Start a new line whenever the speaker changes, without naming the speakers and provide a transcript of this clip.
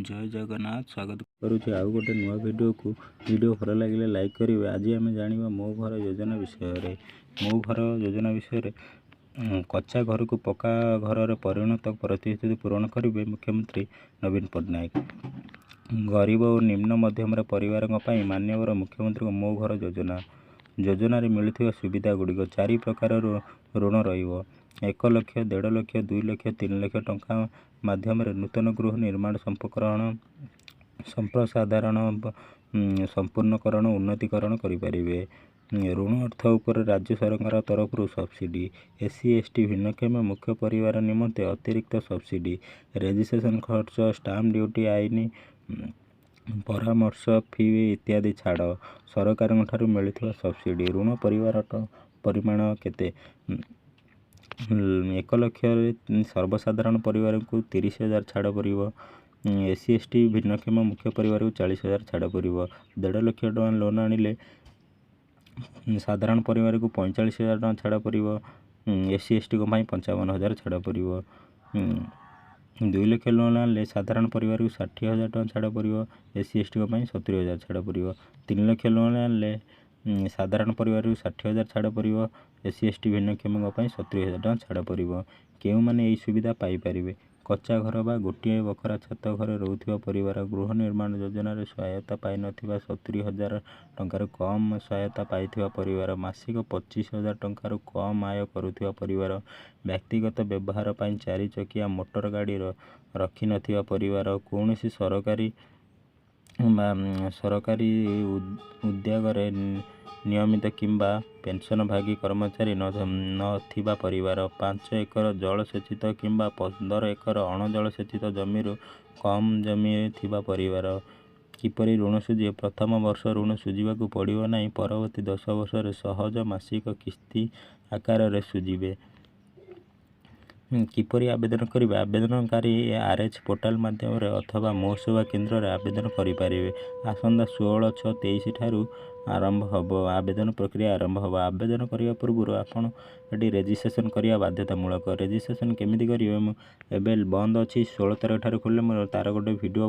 ଜୟ ଜଗନ୍ନାଥ। ସ୍ୱାଗତ କରୁଛି ଆଉ ଗୋଟେ ନୂଆ ଭିଡ଼ିଓକୁ। ଭିଡ଼ିଓ ଭଲ ଲାଗିଲେ ଲାଇକ୍ କରିବେ। ଆଜି ଆମେ ଜାଣିବା ମୋ ଘର ଯୋଜନା ବିଷୟରେ। ମୋ ଘର ଯୋଜନା ବିଷୟରେ, କଚ୍ଚା ଘରକୁ ପକ୍କା ଘରରେ ପରିଣତ ପ୍ରତିଶ୍ରୁତି ପୂରଣ କରିବେ ମୁଖ୍ୟମନ୍ତ୍ରୀ ନବୀନ ପଟ୍ଟନାୟକ। ଗରିବ ଓ ନିମ୍ନ ମଧ୍ୟମ ପରିବାରଙ୍କ ପାଇଁ ମାନ୍ୟବର ମୁଖ୍ୟମନ୍ତ୍ରୀଙ୍କ ମୋ ଘର ଯୋଜନା। ଯୋଜନାରେ ମିଳୁଥିବା ସୁବିଧା ଗୁଡ଼ିକ: ଚାରି ପ୍ରକାରର ଋଣ ରହିବ। 1 ଲକ୍ଷ, 1.5 ଲକ୍ଷ, 2 ଲକ୍ଷ, 3 ଲକ୍ଷ ଟଙ୍କା ମାଧ୍ୟମରେ ନୂତନ ଗୃହ ନିର୍ମାଣ, ସମ୍ପ୍ରସାରଣ, ସମ୍ପୂର୍ଣ୍ଣକରଣ, ଉନ୍ନତିକରଣ କରିପାରିବେ। ଋଣ ଅର୍ଥ ଉପରେ ରାଜ୍ୟ ସରକାରଙ୍କ ତରଫରୁ subsidy. S C, S T, ଭିନ୍ନକ୍ଷମ, ମୁଖ୍ୟ ପରିବାର ନିମନ୍ତେ ଅତିରିକ୍ତ ସବସିଡ଼ି। ରେଜିଷ୍ଟ୍ରେସନ ଖର୍ଚ୍ଚ, ଷ୍ଟାମ୍ପ ଡ୍ୟୁଟି, ଆଇନ ପରାମର୍ଶ ଫି ଇତ୍ୟାଦି ଛାଡ଼। ସରକାରଙ୍କ ଠାରୁ ମିଳୁଥିବା ସବସିଡ଼ି। ଋଣ ପରିବାର ପରିମାଣ କେତେ? 1 ଲକ୍ଷରେ ସର୍ବସାଧାରଣ ପରିବାରକୁ 30,000 ଛାଡ଼ ପଡ଼ିବ। ଏସ୍ ସି, ଏସ୍ ଟି, ଭିନ୍ନକ୍ଷମ, ମୁଖ୍ୟ ପରିବାରକୁ 40,000 ଛାଡ଼ ପଡ଼ିବ। 1.5 ଲକ୍ଷ ଟଙ୍କା ଲୋନ୍ ଆଣିଲେ ସାଧାରଣ ପରିବାରକୁ 45,000 ଟଙ୍କା ଛାଡ଼ ପଡ଼ିବ। ଏସ୍ ସି, ଏସ୍ ଟିଙ୍କ ପାଇଁ 55,000 ଛାଡ଼ ପଡ଼ିବ। 2 ଲକ୍ଷ ଲୋନ୍ ଆଣିଲେ ସାଧାରଣ ପରିବାରକୁ 60,000 ଟଙ୍କା ଛାଡ଼ ପଡ଼ିବ। ଏସ୍ ସି, ଏସ୍ ଟିଙ୍କ ପାଇଁ 70,000 ଛାଡ଼ ପଡ଼ିବ। 3 ଲକ୍ଷ ଲୋନ୍ ଆଣିଲେ ସାଧାରଣ ପରିବାରକୁ 60,000 ଛାଡ଼ ପଡ଼ିବ। ଏସ୍ ସି, ଏସ୍ ଟି, ଭିନ୍ନକ୍ଷମଙ୍କ ପାଇଁ 70,000 ଟଙ୍କା ଛାଡ଼ ପଡ଼ିବ। କେଉଁମାନେ ଏହି ସୁବିଧା ପାଇପାରିବେ? କଚ୍ଚା ଘର ବା ଗୋଟିଏ ବଖରା ଛାତ ଘରେ ରହୁଥିବା ପରିବାର, ଗୃହ ନିର୍ମାଣ ଯୋଜନାରେ ସହାୟତା ପାଇନଥିବା, 70,000 ଟଙ୍କାରୁ କମ୍ ସହାୟତା ପାଇଥିବା ପରିବାର, ମାସିକ 25,000 ଟଙ୍କାରୁ କମ୍ ଆୟ କରୁଥିବା ପରିବାର, ବ୍ୟକ୍ତିଗତ ବ୍ୟବହାର ପାଇଁ ଚାରି ଚକିଆ ମୋଟର ଗାଡ଼ି ରଖିନଥିବା ପରିବାର, କୌଣସି ସରକାରୀ ବା ସରକାରୀ ଉଦ୍ୟୋଗରେ ନିୟମିତ କିମ୍ବା ପେନ୍ସନଭୋଗୀ କର୍ମଚାରୀ ନଥିବା ପରିବାର, 5 ଏକର ଜଳସେଚିତ କିମ୍ବା 15 ଏକର ଅଣଜଳସେଚିତ ଜମିରୁ କମ୍ ଜମି ଥିବା ପରିବାର। କିପରି ଋଣ ଶୁଝିବେ? ପ୍ରଥମ ବର୍ଷ ଋଣ ଶୁଝିବାକୁ ପଡ଼ିବ ନାହିଁ। ପରବର୍ତ୍ତୀ 10 ବର୍ଷରେ ସହଜ ମାସିକ କିସ୍ତି ଆକାରରେ ଶୁଝିବେ। କିପରି ଆବେଦନ କରିବେ? ଆବେଦନକାରୀ ଆର୍ ଏଚ୍ ପୋର୍ଟାଲ ମାଧ୍ୟମରେ ଅଥବା ମୋ ସେବା କେନ୍ଦ୍ରରେ ଆବେଦନ କରିପାରିବେ। ଆସନ୍ତା 16/6/23 ଠାରୁ ଆରମ୍ଭ ହେବ, ଆବେଦନ ପ୍ରକ୍ରିୟା ଆରମ୍ଭ ହେବ। ଆବେଦନ କରିବା ପୂର୍ବରୁ ଆପଣ ଏଠି ରେଜିଷ୍ଟ୍ରେସନ କରିବା ବାଧ୍ୟତାମୂଳକ। ରେଜିଷ୍ଟ୍ରେସନ କେମିତି କରିବେ? ମୁଁ ଏବେ ବନ୍ଦ ଅଛି, 16 ତାରିଖ ଠାରୁ ଖୋଲିଲେ ମୁଁ ତା'ର ଗୋଟେ ଭିଡ଼ିଓ